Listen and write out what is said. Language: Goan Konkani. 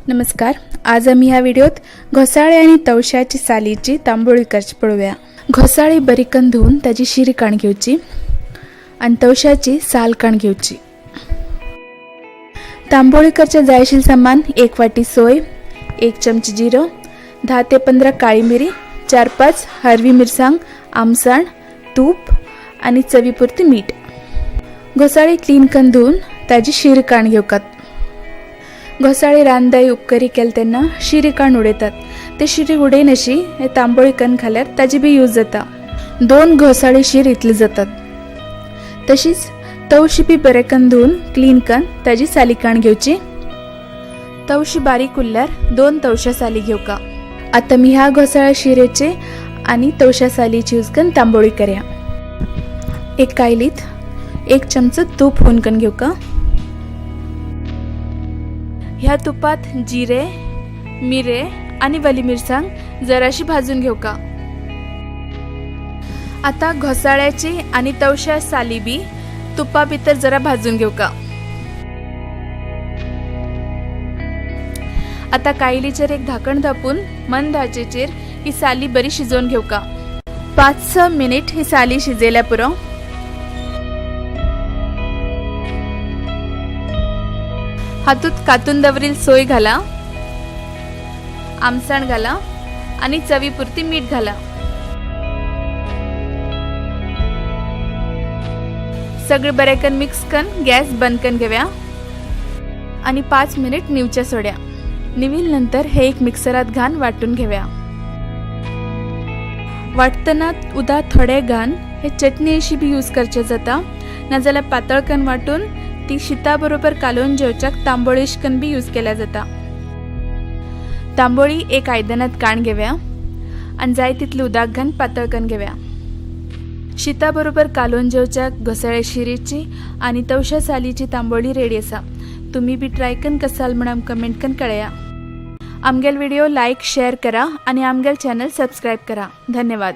नमस्कार, आज आमी ह्या व्हिडिओत घोसाळे आनी तवशाची सालीची तांबोळी करची पळोवया. घोसाळी बरी करून धुवन ताजी शिरी काण घेवची आनी तवशाची साल काण घेवची. तांबोळी करचे जाय आशिल्लें सामान: 1 वाटी सोय, 1 चमची जिरो, 10 ते 15 काळी मिरी, 4-5 हरवी मिरसांग, आमसाण, तूप आनी चवीपुरती मीठ. घोसाळी क्लीन करून धुवन ताजी शीर काण घेवकात. घोसाळी रांदाई उपकरी केले तेन्ना शिरी काण उडयतात. ते शिरी उडयनाशी हे तांबोळी कन्न खाल्यार ताजी बी यूज जाता. 2 घोसाळी शीर इतली जातात. तशीच तवशी बी बरें कन्न धुवन क्लीन कन्न ताजी साली काण घेवची. तवशी बारीक उरल्यार 2 तवश्या साली घेवका. आतां मी ह्या घोसाळ्या शिरेचे आनी तवश्या सालीची यूज करून तांबोळी करया. एक कायलीत 1 चमचो तूप हून करून घेवका. ह्या तुपात जिरे, मिरे आणि वली मिरसांग जराशी भाजून घेवका. आता घोसाळ्याची आणि तवश्या साली बी तुपा भितर जरा भाजून घेवका. आता कायलीचेर एक धाकण धापून मंद आचेचेर ही साली बरी शिजोवन घेवका. 5-6 मिनिट ही साली शिजयल्या पुरो. हातूत कातून दवरील सोय घाला, आमसाण घाला आणि चवीपुरती मीठ घाला. सगळे बरें करून मिक्स करून गॅस बंद करून घेवया आणि 5 मिनिट निवच्या सोड्या. निविल नंतर हे एक मिक्सरात घाण वाटून घेवया. वाटतना उदक थोडे घाण हे चटणी अशी बी यूज करचे जाता, नाजाल्यार पातळ करून वाटून ती शिता बरोबर कालोवन जेवच्याक तांबोळी कन बी यूज केल्या जाता. तांबोळी एक आयदनात काण घेवया आनी जाय तितली उदक घालून पातळ करून घेवया. शिता बरोबर कालोवन जेवच्याक घोसाळ्या शिरेची आनी तवश्या सालीची तांबोळी रेडी आसा. तुमी बी ट्राय करून कसाल म्हण आमकां कमेंट करून कळया. आमगेल व्हिडिओ लायक, शेअर करा आनी आमगेल चॅनल सबस्क्रायब करा. धन्यवाद.